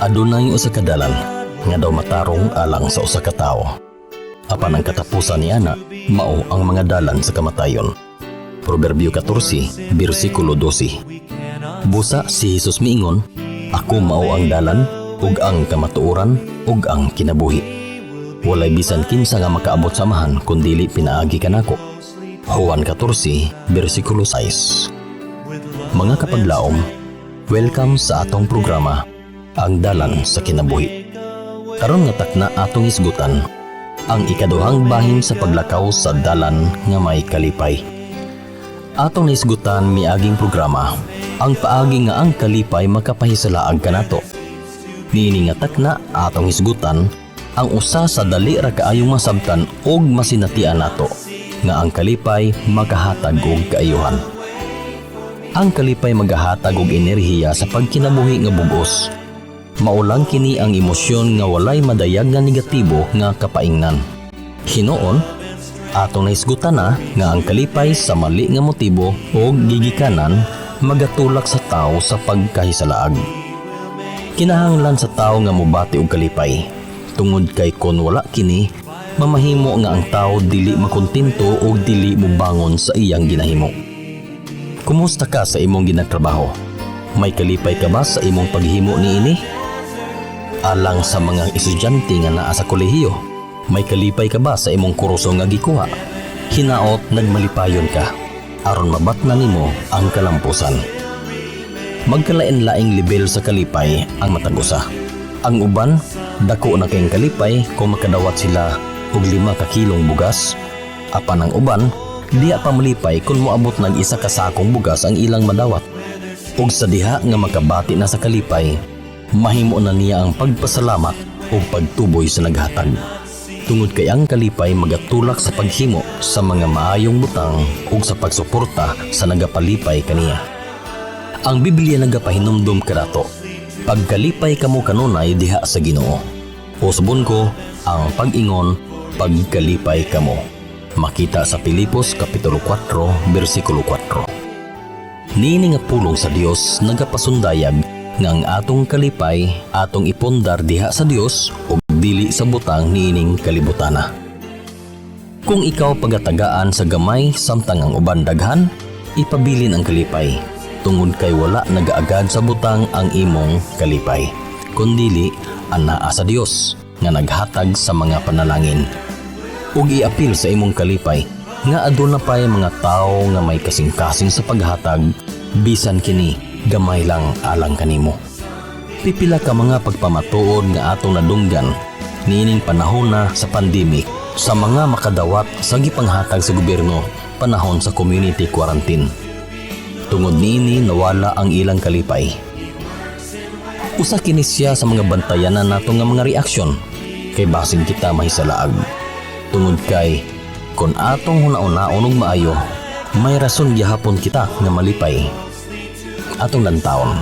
Adunay usa ka dalan nga daw matarong alang sa usa ka tawo. Apan ang katapusan niana mao ang mga dalan sa kamatayon. Proverbio 14, bersikulo 12. Busa si Jesus miingon, "Ako mao ang dalan ug ang kamatuoran ug ang kinabuhi. Walay bisan kinsa nga makaabot sa Amahan kun dili pinaagi kanako." Juan 14, bersikulo 6. Mga kapaglaom, welcome sa atong programa, Ang Dalan sa Kinabuhi. Karon nga takna, atong hisgutan ang ikaduhang bahin sa paglakaw sa dalan nga may kalipay. Atong nahisgutan miaging programa ang paagi nga ang kalipay makapahisalaag kanato. Niini nga takna, atong hisgutan ang usa sa dali ra kaayong masabtan og masinatian nato nga ang kalipay makahatag og kaayuhan. Ang kalipay magahatag og enerhiya sa pagkinabuhi nga bugos. Mao lang kini ang emosyon nga walay madayag nga negatibo nga kapaingnan. Hinuon, atong nahisgutan na nga ang kalipay sa mali nga motibo o gigikanan magatulak sa tao sa pagkahisalaag. Kinahanglan sa tao nga mobati og kalipay. Tungod kay kon wala kini, mamahimo nga ang tao dili makontento o dili mobangon sa iyang ginahimo. Kumusta ka sa imong ginatrabaho? May kalipay ka ba sa imong paghimo niini? Alang sa mga estudyante nga naa sa kolehiyo, may kalipay ka ba sa imong kurso nga gikuha? Hinaot nagmalipayon ka aron mabatna nimo ang kalampusan. Magkalain-laing level sa kalipay ang matag usa. Ang uban, dako na kayong kalipay kung makadawat sila og 5 ka kilong bugas. Apan ang uban, diha pa malipay kung moabot nag 1 ka sakong bugas ang ilang madawat. Ug sa diha nga makabati na sa kalipay, mahimo na niya ang pagpasalamat o pagtuboy sa naghatag. Tungod kay ang kalipay magatulak sa paghimo sa mga maayong butang ug sa pagsuporta sa nagapalipay kaniya. Ang Biblia nagapahinumdum kanato, "Pagkalipay kamo kanunay diha sa Ginoo. Usbon ko ang pag-ingon, pagkalipay kamo." Makita sa Pilipos Kapitulo 4, bersikulo 4. Niini nga pulong sa Dios nagapasundayag nga ang atong kalipay atong ipundar diha sa Dios ug dili sa butang niining kalibutana. Kung ikaw pagatagaan sa gamay samtang ang uban daghan, ipabilin ang kalipay tungod kay wala nagaagad sa butang ang imong kalipay, kundili anaa sa Dios nga naghatag sa mga panalangin. Ug iapil sa imong kalipay nga aduna pay mga tawo nga may kasing-kasing sa paghatag bisan kini gamay lang alang kanimo. Pipila ka mga pagpamatuod nga atong nadunggan niining panahon na sa pandemic sa mga makadawat sa gipanghatag sa gobyerno panahon sa community quarantine. Tungod niini, nawala ang ilang kalipay. Usa kini siya sa mga bantayanan nato nga mga reaksyon kay basin kita mahisalaag. Tungod kay kung atong huna-hunaon og maayo, may rason gihapon kita nga malipay. Atong lantawon.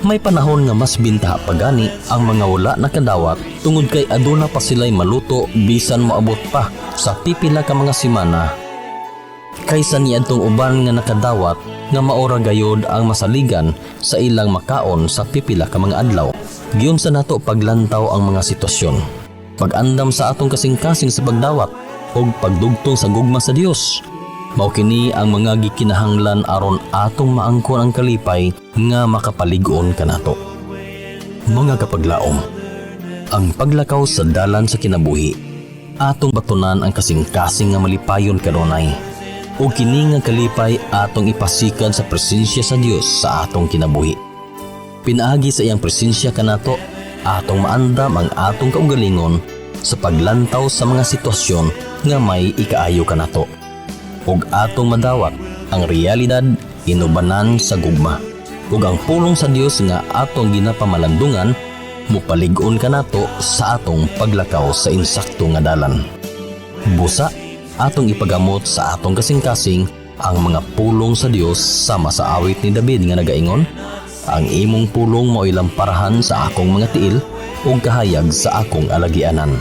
May panahon nga mas bintaha pa gani ang mga wala nakadawat tungod kay aduna pa sila'y maluto bisan moabot pa sa pipila ka mga semana kaysa niadtong uban nga nakadawat nga maora gayod ang masaligan sa ilang makaon sa pipila ka mga adlaw. Giunsa nato paglantaw ang mga sitwasyon? Pag-andam sa atong kasing-kasing sa pagdawat ug pagdugtong sa gugma sa Dios. Mao kini ang mga gikinahanglan aron atong maangkon ang kalipay nga makapalig-on kanato. Mga kapaglaom, ang paglakaw sa dalan sa kinabuhi, atong batunan ang kasing-kasing nga malipayon kanunay. Ug kini nga kalipay atong ipasikad sa presensya sa Dios sa atong kinabuhi. Pinaagi sa iyang presensya kanato, atong maandam ang atong kaugalingon sa paglantaw sa mga sitwasyon nga may ikaayo kanato ug atong madawat ang realidad inubanan sa gugma. Ug ang pulong sa Dios nga atong ginapamalandungan mupalig-on kanato sa atong paglakaw sa insakto nga dalan. Busa atong ipagamot sa atong kasing-kasing ang mga pulong sa Dios sama sa awit ni David nga nagaingon, "Ang imong pulong mao'y lamparahan sa akong mga tiil ug kahayag sa akong alagianan."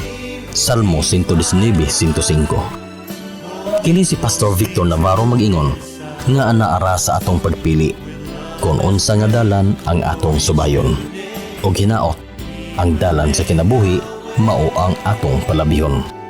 Salmo 119:105. Kini si Pastor Victor Navarro mag-ingon nga anaara sa atong pagpili kung unsa nga dalan ang atong subayon. Og hinaot Ang dalan sa kinabuhi mao ang atong palabihon.